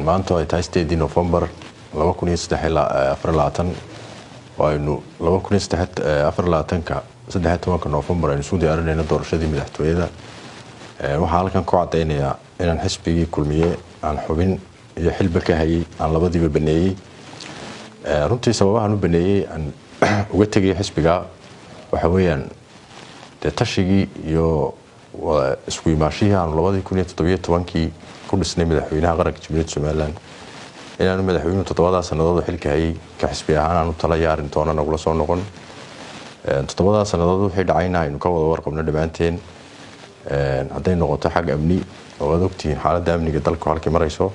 Maanta ay tahay 8 November 2024, aynu 2024-ka 13-ka November aynu isku diyaarinayno doorashadii madaxtooyada. Waxaan halkan ku cadaynayaa inaan xisbigii Kulmiye aan xubin iyo xilba ka hayay aan labadiiba baneeyey. Runtii sababahan u baneeyey aan uga tegay xisbiga waxa weeyaan dee tashigii iyo isku imaashihii aanu 2017-kii ku dhisnay madaxweynaha qaranka Jamhuuriyadda Somaliland, inaanu madaxweynuhu 7-daa sannadood oo xilka hayay ka xisbi ahaan aanu tala iyo arrin toona nagula soo noqon. 7-daa sannadood wixii dhacayna aynu ka wada warqabno dhammaanteen, hadday noqoto xag amni oo aad ogtihiin xaaladda amniga dalku halkii marayso.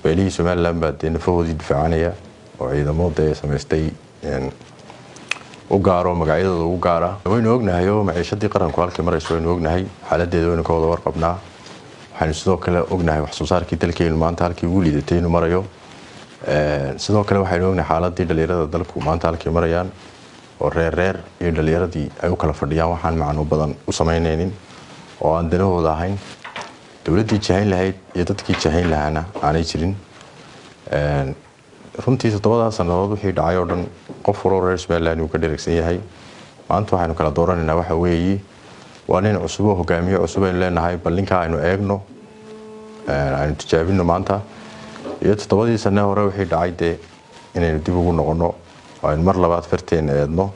Beelihii Somaliland baa dee nafahoodii difaacanaya oo ciidamo dee samaystay u gaaro magacyadooda ugu gaara. Waynu ognahay oo maciishadii qaranku halkii marayso waynu ognahay xaaladeeda, waynu ka wada warqabnaa. Waxaynu sidoo kale ognahay wax soo saarkii dalkeenu maanta halkii ugu liidatay inuu marayo. Sidoo kale waxaynu ognahay xaaladii dhalinyarada dalku maanta halkii marayaan, oo reer reer iyo dhalinyaradii ay u kala fadhiyaan waxaan macno badan u samaynaynin oo aan danahooda ahayn. Dowladdii jahayn lahayd iyo dadkii jahayn lahaana aanay jirin. Runtii 7-daa sannadood wixii dhacay oo dhan qof waloo reer Somaliland uu ka dheragsan yahay. Maanta waxaynu kala dooranaynaa waxa weeye waa nin cusub oo hogaamiye cusub aynu leenahay, bal ninkaa aynu eegno, aynu tijaabino maanta, iyo 7-dii sane hore wixii dhacay dee inaynu dib ugu noqono oo aynu mar labaad farteena eedno.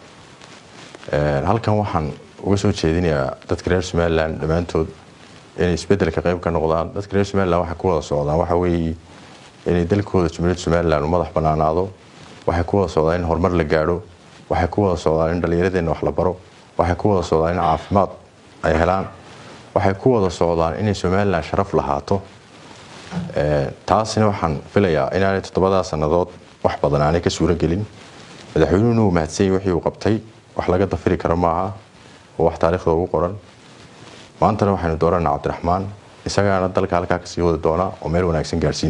Halkan waxaan uga soo jeedinayaa dadka reer Somaliland dhammaantood inay isbeddelka qayb ka noqdaan. Dadka reer Somaliland waxay ku wada socdaan waxa weeye inay dalkooda Jamhuuriyadda Somaliland u madax banaanaado. Waxay ku wada socdaan in horumar la gaadho. Waxay ku wada socdaan in dhallinyaradeenna wax la baro. Waxay ku wada socdaan in caafimaad ay helaan. Waxay ku wada socdaan inay Somaliland sharaf lahaato. Taasina waxaan filayaa inaanay 7-daa sannadood wax badan aanay ka suuro gelin. Madaxweynuhuna uu mahadsanyay, wixii uu qabtay wax laga dafiri karo maaha oo wax taariikhda ugu qoran. Maantana waxaynu dooranaa Cabdiraxmaan, isagaana dalka halkaa kasii wadi doona oo meel wanaagsan gaarsiin.